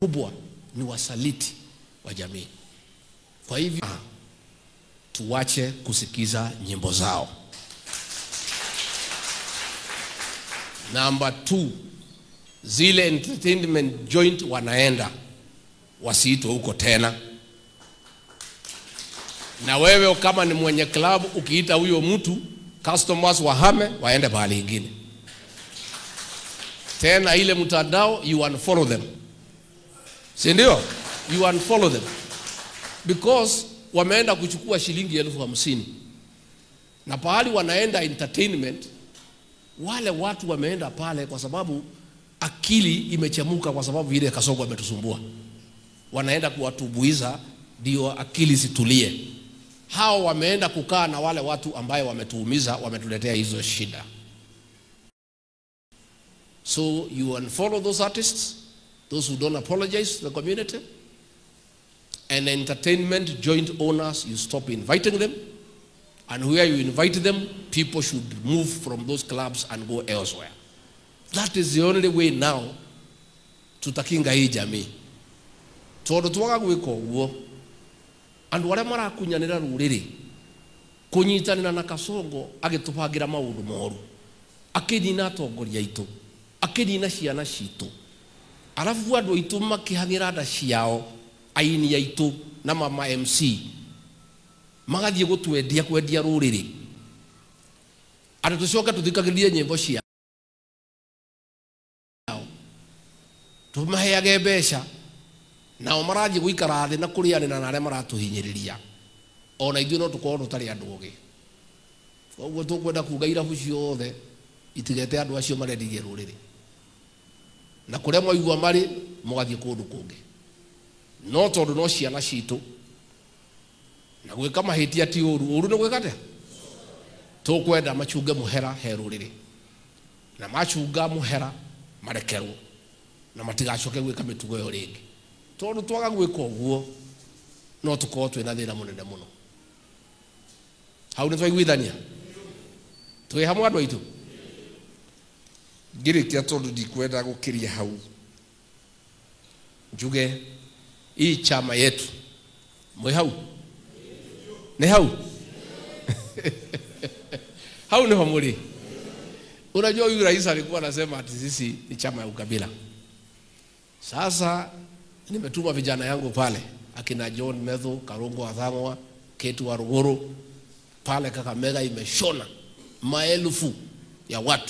Kubwa ni wasaliti wa jamii. Kwa hivyo tuwache kusikiza nyimbo zao. Number 2, zile entertainment joint wanaenda wasiitwe huko tena. Na wewe kama ni mwenye club ukiita huyo mtu, customers wahame waende pahali ingine. Tena ile mtandao, you unfollow them. Si ndio? You unfollow them. Because wameenda kuchukua shilingi 50,000. Na pahali wanaenda entertainment, wale watu wameenda pale kwa sababu akili imechemuka, kwa sababu ile Kasongo ametusumbua. Wanaenda kuwatubuiza ndio akili zitulie. Hao wameenda kukaa na wale watu ambaye wametuumiza, wametuletea hizo shida. So you unfollow those artists, those who don't apologize to the community, and entertainment joint owners, you stop inviting them. And where you invite them, people should move from those clubs and go elsewhere. That is the only way now tutakinga hii jamii. Tondu twaga gwika uguo, andu aria marakunyanira ruriri kunyitanira na Kasongo agitubangira maundu moru, akinina atongoria aitu, akinina ciana citu, arafu andu aitu makihangira nda ciao, aini aitu na mama MC magathie gutwendia kwendia ruriri, andu tucoke tuthikagiririe nyimbo ciao, tumaheage mbeca, nao marathie guikara thi na kurianira na aria maratuhinyiriria. Ona ithuĩ no tukorwo tutari andu ogi. Koguo tukwenda kuga irabu ciothe itigete andu acio marendirie ruriri, na kuria mwaigua mari mugathie kundu kungi. No tondu no ciana citu na gwika mahitia ti uru, uru ni gwika atia? Tukwenda machunge muhera he ruriri, na machunga muhera marekerwo na matigacoke gwika mitugo iyo ringi. Tondu twaga gwika uguo no tukorwo twina thina munene muno. Hau ni twaiguithania twi hamwe andu aitu. Ngirikia tondu ndikwenda gukiria hau, njuge hii chama yetu mwi hau ni hau hau niho muri. Unajua huyu rais alikuwa anasema ati sisi ni chama ya ukabila. Sasa nimetuma vijana yangu pale, akina John Methu, Karungo Athangwa, Ketu Waruguru, pale Kakamega imeshona maelfu ya watu.